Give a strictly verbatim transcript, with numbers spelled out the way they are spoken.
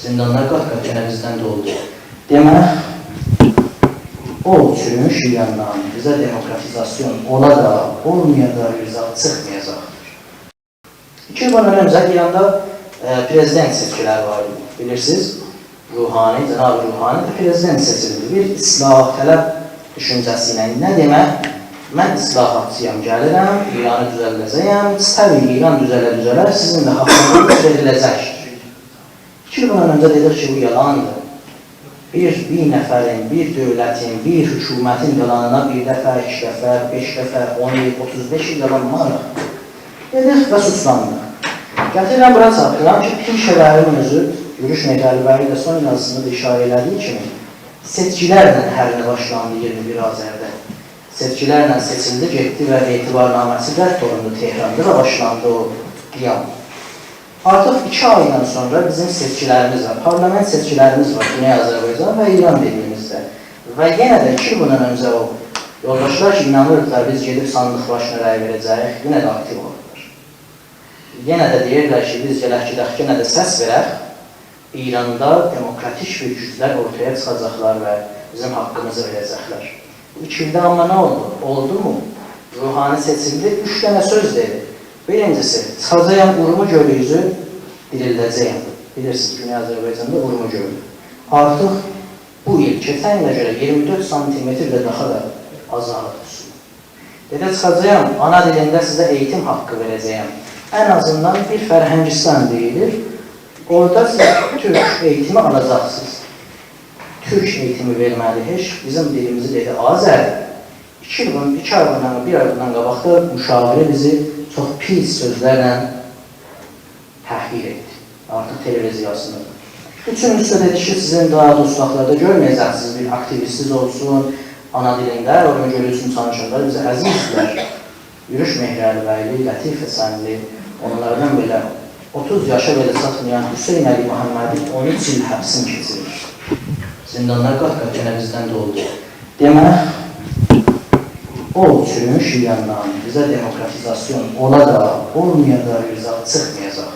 زیندانلار قات-قات یئنه بیزدن دولدو. دئمک، او اوچون شریاندان بیزه دموکراتیزاسیون اولا دا، اولمایا دا بیر زاد چیخمایاجاقدیر. ایکی گون اؤنجه ایراندا، ائ، پرزیدنت سئچکیلری وار ایدی. بیلیرسینیز، روحانی، جناب روحانی ده پرزیدنت سئچیلدی. بیر اصلاح‌طلب دوشونجه‌سی ایله، نه دئمک، من اصلاحاتچی‌یام، گلیرم، ایرانی دوزلده‌جه‌یم، طبیعی ایران دوزله-دوزله سیزین ده حاققینیز وئریله‌جک. ایکی گون اؤنجه دئدیک کی، بو یالاندیر. بیر، بیر نفرین، بیر دؤولتین، بیر حکومتین یالانینا بیر دفعه، ایکی دفعه، بئش دفعه، اون ایل، اوتوز بئش ایل یالانماریق. دئدیک و سوسلاندیق. گتیریرم بورا چاتدیرام کی، پیشه‌وری‌نین اؤزو، یوروش مهرعلی‌بیگلی ده سون یازیسیندا دا ایشاره ائله‌دیگی کیمی، سئچکیلرله هر نه باشلاندی ایگیرمی بیر آذرده. سئچکیلرله سئچیلدی، گئتدی و اعتبارنامه‌سی رد اولوندو تهراندا و باشلاندی او قیام. آرتیق ایکی آیدان سونرا بیزیم سئچکیلریمیز وار، پارلامئنت سئچکیلریمیز وار گونئی آذربایجان و ایران دئدیگیمیزده. و یئنه ده ایکی گوندن اؤنجه او یولداشلار کی، اینانیردیلار بیز گئدیب صاندیق باشینا رأی وئره‌جه‌ییک، یئنه ده آکتیو اولورلار. یئنه ده دئییرلر کی، بیز گلک گئدک، یئنه ده سس وئرک، ایراندا دموکراتیک بیر گوجلر اورتایا چیخاجاقلار و بیزیم حاققیمیزی وئره‌جکلر. بو ایکی ایلده آمما نه اولدو؟ اولدومو؟ روحانی سئچیلدی، اوچ دنه سؤز دئدی. بیرینجیسی، چیخاجاغام اورمو گؤلونوزو دیریلده‌جه‌یم. بیلیرسینیز، گونئی آذربایجاندا اورمو گؤلو. آرتیق بو ایل کئچن ایله گؤره ایگیرمی دؤرد سانتیمتر و داها دا آزالیب سو. دئدی، چیخاجاغام، آنا دیلینده سیزه ائییتیم حاققی وئره‌جه‌یم. ان آزیندان بیر فرهنگستان دئییلیر. اورادا سیز تورک ائییتیمی آلاجاقسینیز. تورک ائییتیمی وئرمه‌دی هئچ. بیزیم دیلیمیزی دئدی آذری. ایکی ایل بون-، ایکی آی بوندان، بیر آی بوندان قاباق دا مشاوره بیزی چوخ پیس سؤزلرله تحقیر ائتدی. آرتیق تلویزیاسیندا. اوچونجوسو ده دئدی کی، سیزین داها دوستاقلاردا گؤرمه‌یه‌جکسینیز بیر آکتیویستینیز اولسون، آنا دیلینده، اورمو گؤلو اوچون چالیشانلار بیزه عزیزدیرلر. یوروش مهرعلی‌بیگلی، لطیف حسنلی، اونلاردان بئله اوتوز یاشا بئله چاتمایان حسین علی محمدی اون اوچ ایل حبسین کئچیریر. زیندانلار قات-قات یئنه بیزدن دولدو. دئمک، او اوچون شریاندان بیزه دموکراتیزاسیون اولا دا، اولمایا دا بیر زاد چیخمایاجاق.